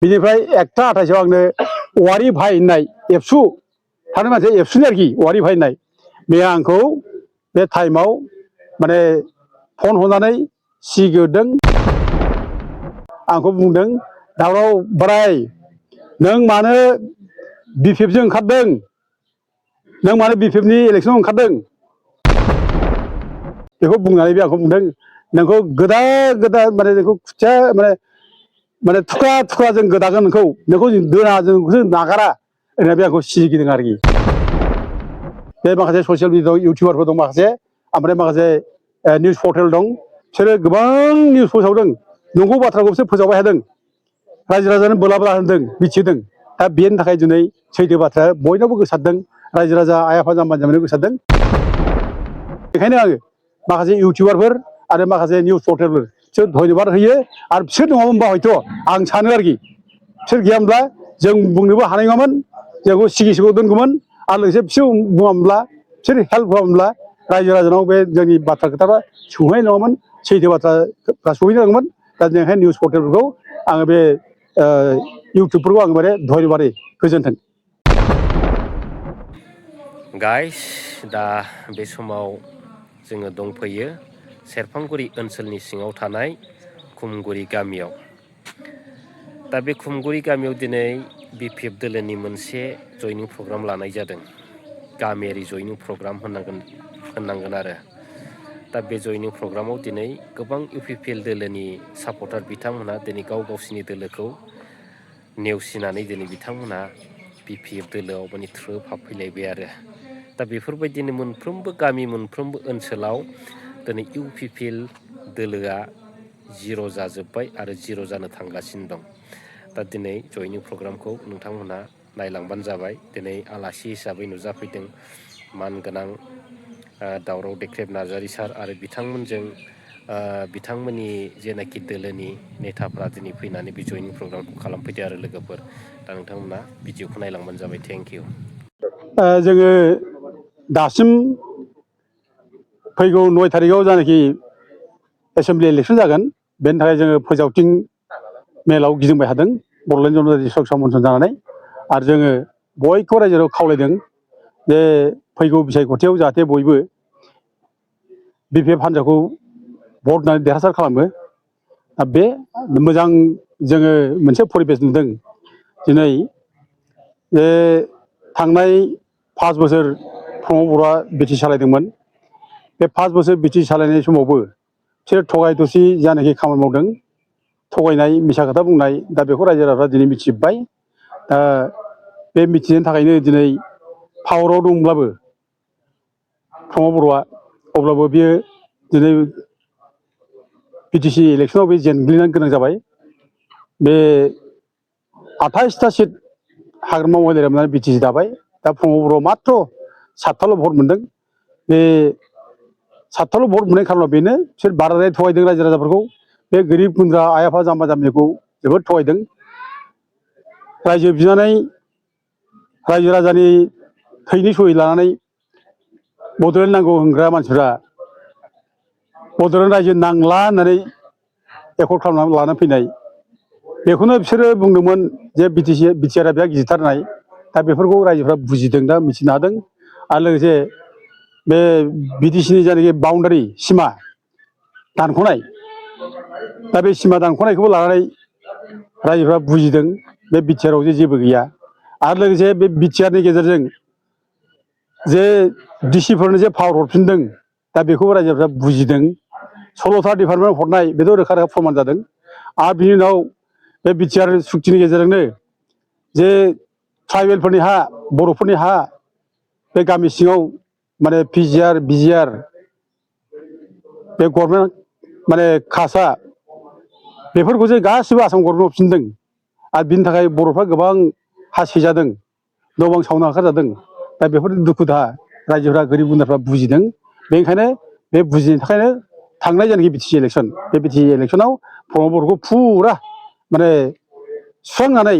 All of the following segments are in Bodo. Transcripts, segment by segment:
बिनिफ्राय एकथा 28 आव आंनो औवारि भाई होननाय एबसु थारमाने मानसि एबसुनि आरोखि औवारि भाई होननाय बे आंखौ बे टाइमाव माने फन हरनानै सिगोदों आंखौ बुंदों दावराव बोराय नों मानो बिपिएफजों ओंखारदों नों मानो बिपिएफनि इलेक्सनाव ओंखारदों बेखौ बुंनानै बे आंखौ बुंदों नोंखौ गोदा माने नोंखौ खुथिया माने थुख्रा थुख्रा जों गोदागोन नोंखौ दोना जों नागारा होननानै बे आंखौ सिगिदों आरोखि बे माखासे ससियेल मिडियायाव इउटिउबारफोर दं माखासे ओमफ्राय माखासे निउस पर्टेल दं बिसोरो गोबां निउस फोसावदों नंगौ बाथ्राखौ बिसोर फोसावबाय थादों रायजो राजानो बोला होदों मिथिदों दा बेनि थाखाय दिनै सैथो बाथ्राया बयनावबो गोसारदों रायजो राजा आइ आफा जाम्बा जाम्बिनो गोसारदों बेखायनो आङो माखासे इउटिउबारफोर आरो माखासे निउस पर्टेलफोर बिसोर धन्यबाद होयो आरो बिसोर नङामोनबा हयथ' आं सानो आरोखि बिसोर गैयामोनब्ला जों बुंनोबो हानाय नङामोन जोंखौ सिगिसिगौ दोनगौमोन आरो लोगोसे बिसोर बुङामोनब्ला बिसोर हेल्प होआमोनब्ला रायजो राजानाव बे जोंनि बाथ्रा खोथाफ्रा सौहैनाय नङामोन सैथो बाथ्राफ्रा सहैनांगौमोन दा जोंनिखायनो निउस पर्टेलफोरखौ आङो बे इउटिउबफोरखौ आङो माने धन्यबाद होयो गोजोन्थों गाइस दा बे समाव जोङो दंफैयो सेरफांगुरि ओनसोलनि सिङाव थानाय खुमगुरि गामियाव दा बे खुमगुरि गामियाव दिनै बिपिएफ दोलोनि मोनसे जयनिं प्रग्राम लानाय जादों गामियारि जयनिं प्रग्राम होननांगोन आरो दा बे जयनिं प्रग्रामाव दिनै गोबां इउपिपिएल दोलोनि सापर्टार बिथांमोनहा दिनै गावसिनि दोलोखौ नेवसिनानै दिनै बिथांमोनहा बिपिएफ दोलोआव माने थ्रोब हाबफैलायबाय आरो दा बेफोरबायदिनो मोनफ्रोमबो गामि मोनफ्रोमबो ओनसोलाव दिनै इउपिपिएल दोलोआ जिर' जाजोब्बाय आरो जिर' जानो थांगासिनो दं दा दिनै जयनिं प्रग्रामखौ नोंथांमोनहा नायलांबानो जाबाय दिनै आलासि हिसाबै नुजाफैदों मानगोनां दावराव देख्रेब नार्जारि सार आरो बिथांमोनजों बिथांमोननि जेनाखि दोलोनि नेताफ्रा दिनै फैनानै बे जयनिं प्रग्रामखौ खालामफैदो आरो लोगोफोर दा नोंथांमोना भिडिअखौ नायलांबानो जाबाय थेंक इउ जोङो दासिम फैगौ 9 थारिखआव जानाखि एसेमब्लि इलेक्सन जागोन बेनि थाखाय जोङो फोजावथिं मेलाव गिदिंबाय थादों बड'लेण्ड जनजाति सुरक्षा मन्चजों जानानै आरो जोङो बयखौबो रायजोआव खावलायदों जे फैगौ बिसायख'थियाव जाहाथे बयबो बिपिएफ हान्जाखौ भट होनानै देरहासार खालामो दा बे मोजां जोङो मोनसे परिबेस नुदों दिनै बे थांनाय 5 बोसोर प्रमद बर'आ बिटि सालायदोंमोन बे 5 बोसोर बिटि सालायनाय समावबो बिसोर थगाय थसि जानाखि खामानि मावदों थगायनाय मिसा खोथा बुंनाय दा बेखौ रायजो राजाफ्रा दिनै मिथिजोब्बाय दा बे मिथिनायनि थाखायनो दिनै पावाराव दंब्लाबो प्रमद बर'आ अब्लाबो बियो दिनै बिटिसि इलेक्सनाव बे जेनग्लिनो गोनां जाबाय बे 28टा सिट हाग्रामा महिलारि मोननानै बिटिसि दाबाय दा प्रमद बर'आ माथ्र 7थाल' भट मोनदों बे 7थाल' भट मोननाय खारनाव बेनो बिसोर बाराद्राय थगायदों रायजो राजाफोरखौ बे गोरिब गुन्द्रा आइ आफा जाम्बा जाम्बिखौ जोबोद थगायदों रायजो बिनानै रायजो राजानि थैनि सहि लानानै बड'लेण्ड नांगौ होनग्रा मानसिफ्रा बड'लेण्ड रायजो नांला होननानै एकर्ड खालामनानै लानानै फैनाय बेखौनो बिसोरो बुंदोंमोन जे बिटिआरआ बिराद गिदिरथारनाय दा बेफोरखौ रायजोफ्रा बुजिदों दा मिथिनो हादों आरो लोगोसे बे बिटिसिनि जायनाखि बाउन्डारि सिमा दानख'नाय दा बे सिमा दानख'नायखौबो लानानै रायजोफ्रा बुजिदों बे बिटिआरआव जे जेबो गैया आरो लोगोसे बे बिटिआरनि गेजेरजों जे डिसिफोरनो जे पावार हरफिनदों दा बेखौबो रायजोफ्रा बुजिदों 16था डिपार्टमेन्ट हरनाय बेथ' रोखा रोखा प्रमान जादों आरो बिनि उनाव बे बिटिआर सुक्तिनि गेजेरजोंनो जे ट्राइबेलफोरनि हा बर'फोरनि हा बे गामि सिङाव माने पिजिआर बिजिआर बे गभर्नमेन्ट माने खासा बेफोरखौ जों गासिबो आसाम गभर्नमेन्ट हरफिनदों आरो बिनि थाखाय बर'फ्रा गोबां हा सिजादों न' बां सावनो ओंखारजादों दा बेफोर दुखु दाहा रायजोफ्रा गोरिब गुन्द्राफ्रा बुजिदों बेनिखायनो बे बुजिनायनि थाखायनो थांनाय जायनाखि बिटिसि इलेक्सन बे बिटिसि इलेक्सनाव प्रमद बर'खौ फुरा माने सुस्रांनानै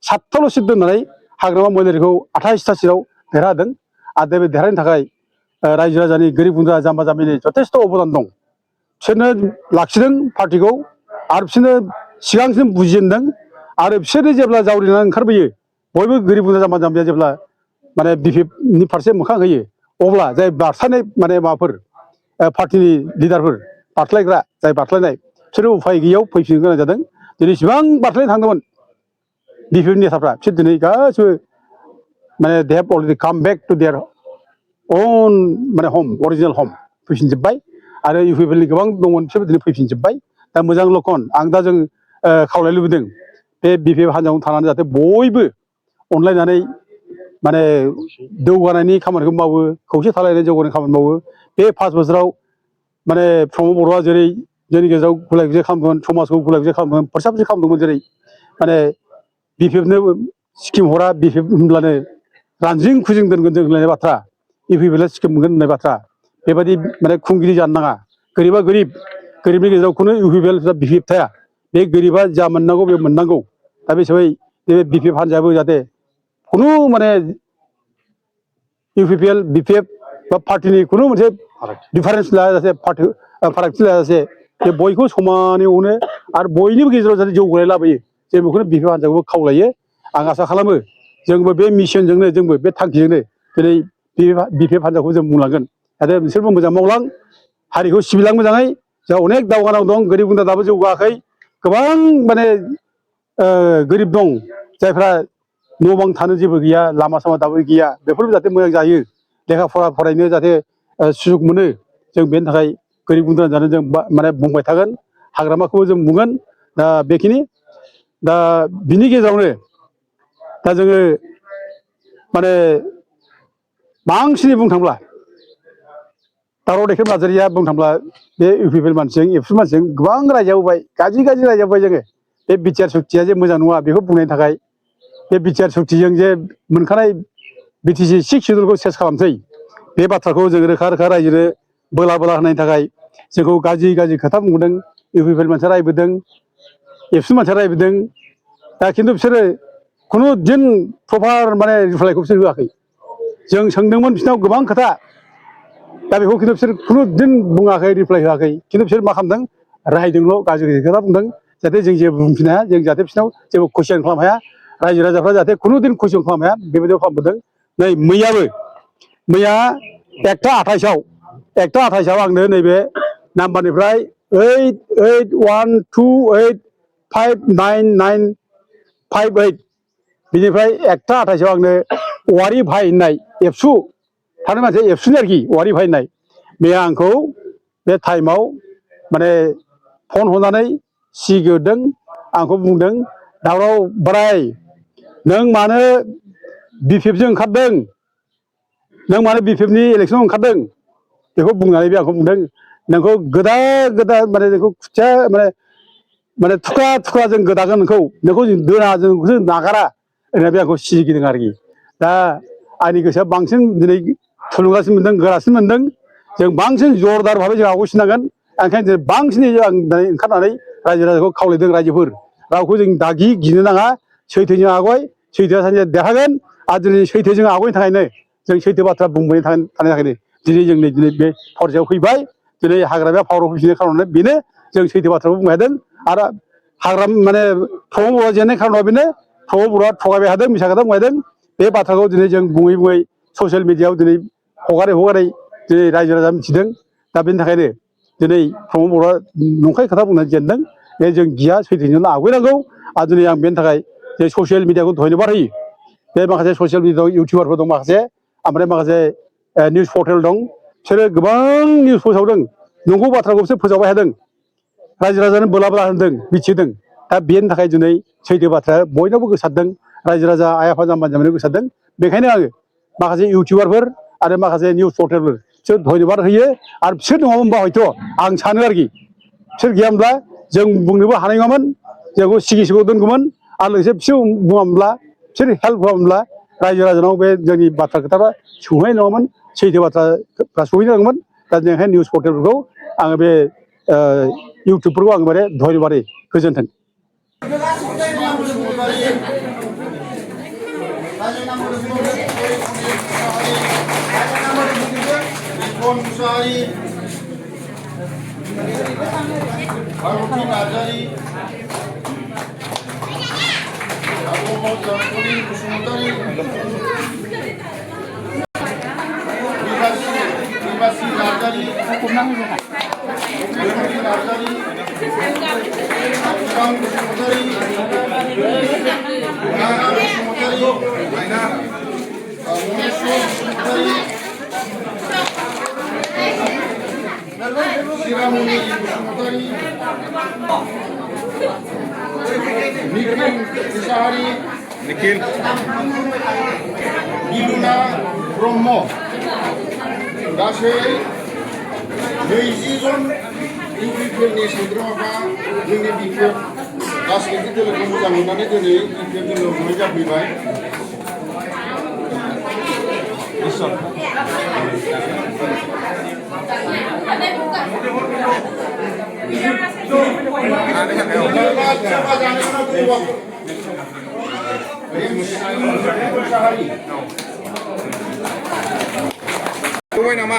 7थाल' सिट दोननानै हाग्रामा महिलारिखौ 28टा सिटआव देरहाहोदों आरो दा बे देरहानायनि थाखाय रायजो राजानि गोरिब गुन्द्रा जाम्बा जाम्बिनि जथेस्थ' अबदान दं बिसोरनो लाखिदों पार्टिखौ आरो बिसोरनो सिगांसिम बुजिजेनदों आरो बिसोरो जेब्ला जावरिनानै ओंखारबोयो बयबो गोरिब गुन्द्रा जाम्बा जाम्बिया जेब्ला माने बिपिएफनि फारसे मोखां होयो अब्ला जाय बारसानाय माने माबाफोर पार्टिनि लिडारफोर बारस्लायग्रा जाय बारस्लायनाय बिसोरो उफाय गैयैयाव फैफिननो गोनां जादों दिनै इसिबां बारस्लायनो थांदोंमोन बिपिएफ नेताफ्रा बिसोर दिनै गासिबो माने दे हेभ अलरेडि काम बेक टु देयार अन माने हम अरिजिनेल हम फैफिनजोब्बाय आरो इउपिपिएलनि गोबां दंमोन बिसोरबो दिनै फैफिनजोब्बाय दा मोजां लखन आं दा जों खावलाय लुबैदों बे बिपिएफ हान्जायावनो थानानै जाहाथे बयबो अनलायनानै माने जौगानायनि खामानिखौ मावो खौसे थालायनानै जौगानायनि खामानि मावो बे 5 बोसोराव माने प्रमद बर'आ जेरै जोंनि गेजेराव गुलाय गुजाय खालामदोंमोन समाजखौ गुलाय गुजाय खालामदोंमोन फोसाबसो खालामदोंमोन जेरै माने बिपिएफनो स्किम हरा बिपिएफ होनब्लानो रानजिं खुजिं दोनगोन जों होननाय बाथ्रा इउपिपिएलआ स्किम मोनगोन होननाय बाथ्रा बेबायदि माने खुंगिरि जानो नाङा गोरिबा गोरिब गोरिबनि गेजेराव खुनु इउपिपिएल बिपिएफ थाया बे गोरिबा जा मोननांगौ बे मोननांगौ दा बे हिसाबै बे बिपिएफ हान्जायाबो जाहाथे खुनु माने इउपिपिएल बिपिएफ बा पार्टिनि खुनु मोनसे डिफारेन्स लायाजासे फारागथि लायाजासे बे बयखौ समानै अनो आरो बयनिबो गेजेराव जाहाथे जौगानाय लाबोयो जों बेखौनो बिपिएफ हान्जाखौबो खावलायो आं आसा खालामो जोंबो बे मिशनजोंनो जोंबो बे थांखिजोंनो दिनै बिपिएफ हान्जाखौ जों बुंलांगोन जाहाथे बिसोरबो मोजां मावलां हारिखौ सिबिलां मोजाङै जोंहा अनेक दावगानांगौ दं गोरिब गुन्द्रा दाबो जौगायाखै गोबां माने गोरिब दं जायफ्रा न' बां थानो जेबो गैया लामा सामा दाबो गैया बेफोरबो जाहाथे मोजां जायो लेखा फरा फरायनो जाहाथे सुजुग मोनो जों बेनि थाखाय गोरिब गुन्द्रा जानो जों माने बुंबाय थागोन हाग्रामाखौबो जों बुंगोन दा बेखिनि दा बिनि गेजेरावनो दा जोङो माने बांसिनै बुंनो थांब्ला दावराव दैखेम नार्जारिया बुंनो थांब्ला बे इउपिपिएल मानसिजों एबसु मानसिजों गोबां रायजाबोबाय गाज्रि गाज्रि रायजाबोबाय जोङो बे बिटिआर सुक्तिया जे मोजां नङा बेखौ बुंनायनि थाखाय बे बिटिआर सुक्तिजों जे मोनखानाय बिटिसि 6 सिडुलखौ चेन्ज खालामसै बे बाथ्राखौ जों रोखा रोखा रायजोनो बोला बोला होनायनि थाखाय जोंखौ गाज्रि गाज्रि खोथा बुंदों इउपिपिएल मानसिया रायबोदों एबसु मानसिया रायबोदों दा खिन्थु बिसोरो खुनु दिन प्रपार माने रिप्लाइखौ बिसोर होआखै जों सोंदोंमोन बिसोरनाव गोबां खोथा दा बेखौ खिन्थु बिसोर खुनु दिन बुङाखै रिप्लाइ होआखै खिन्थु बिसोर मा खालामदों रायदोंल' गाज्रि गाज्रि खोथा बुंदों जाहाथे जों जेबो बुंफिननो हाया जों जाहाथे बिसोरनाव जेबो कुइसन खालामनो हाया रायजो राजाफ्रा जाहाथे खुनु दिन कुइसन खालामनो हाया बेबायदियाव खालामबोदों नै मैया 1/28 आंनो नैबे नाम्बारनिफ्राय 8812859958 बिनिफ्राय 1/28 आंनो औवारि भाई होननाय एबसु थारमाने मानसि एबसुनि आरोखि औवारि भाई होननाय बे आंखौ बे टाइमाव माने फन हरनानै सिगिदों आंखौ बुंदों दावराव बोराय नों मानो बिपिएफजों ओंखारदों नों मानो बिपिएफनि इलेक्सनाव ओंखारदों बेखौ बुंनानै बे आंखौ बुंदों नोंखौ गोदा गोदा माने नोंखौ खुथिया माने थुख्रा थुख्रा जों गोदागोन नोंखौ जों दोना जोंखौ नागारा होननानै बे आंखौ सिगिदों आरोखि दा आंनि गोसोआ बांसिन दिनै थुलुंगासिन मोनदों गोरासिन मोनदों जों बांसिन जरदार भाबै जों आवगायसिनांगोन ओंखायनो दिनै बांसिनै आं दिनै ओंखारनानै रायजो राजाखौ खावलायदों रायजोफोर रावखौ जों दागि गिनो नाङा सैथोजों आगाय सैथोआ सानसे देरहागोन आरो दिनै सैथोजों आगायनो थाखायनो जों सैथो बाथ्रा बुंबाय थानायनि थाखायनो दिनै जों दिनै बे फरजायाव फैबाय दिनै हाग्रामाया पावाराव फैफिननाय खारनाव बेनो जों सैथो बाथ्राखौ बुंबाय थादों आरो हाग्रा माने प्रमद बर'आ जेननाय खारनाव बेनो प्रमद बर'आ थगायबाय थादों मिसा खोथा बुंबाय थादों बे बाथ्राखौ दिनै जों बुङै बुङै ससियेल मिडियायाव दिनै हगारै दिनै रायजो राजा मिथिदों दा बेनि थाखायनो दिनै प्रमद बर'आ नंखाय खोथा बुंनानै जेनदों बे जों गिया सैथोजोंनो आवगायनांगौ आरो दिनै आं बेनि थाखाय जे ससियेल मिडियाखौ धन्यबाद होयो बे माखासे ससियेल मिडियायाव इउटिउबारफोर दं माखासे ओमफ्राय माखासे निउस पर्टेल दं बिसोरो गोबां निउस फोसावदों नंगौ बाथ्राखौ बिसोर फोसावबाय थादों रायजो राजानो बोला बोला होदों मिथिहोदों दा बेनि थाखाय दिनै सैथो बाथ्राया बयनावबो गोसारदों रायजो राजा आइ आफा जाम्बा जाम्बिनो गोसारदों बेखायनो आङो माखासे इउटिउबारफोर आरो माखासे निउस पर्टेलफोर बिसोर धन्यबाद होयो आरो बिसोर नङामोनबा हयथ' आं सानो आरोखि बिसोर गैयामोनब्ला जों बुंनोबो हानाय नङामोन जोंखौ सिगि सिगाव दोनगौमोन आरो लोगोसे बिसोर बुङामोनब्ला बिसोर हेल्प होआमोनब्ला रायजो राजानाव बे जोंनि बाथ्रा खोथाफ्रा सौहैनाय नङामोन सैथो बाथ्राफ्रा सहैनांगौमोन दा जोंहाय निउस पर्टेलफोरखौ आङो बे इउटिउबफोरखौ आङो माने धन्यबाद होयो गोजोन्थों भारती नार्जारी जरफुलि बसुमतारी बिबासी नार्जारी बिबासी नार्जारी उदां बसुमतारी नाना बसुमतारी महेश्वर बसुमतारी शिरामणि बसुमतारी निखिल मुसाहारि निखिल बिलुना ब्रह्म गासै 20 जन इउपिपिएलनि सोद्रोमाफ्रा जोंनि बिपिएफ राजनितिक दोलोखौ मोजां मोननानै दिनै इउपिएफ दोलोआव ज'यै जाफैबाय Tuway nama.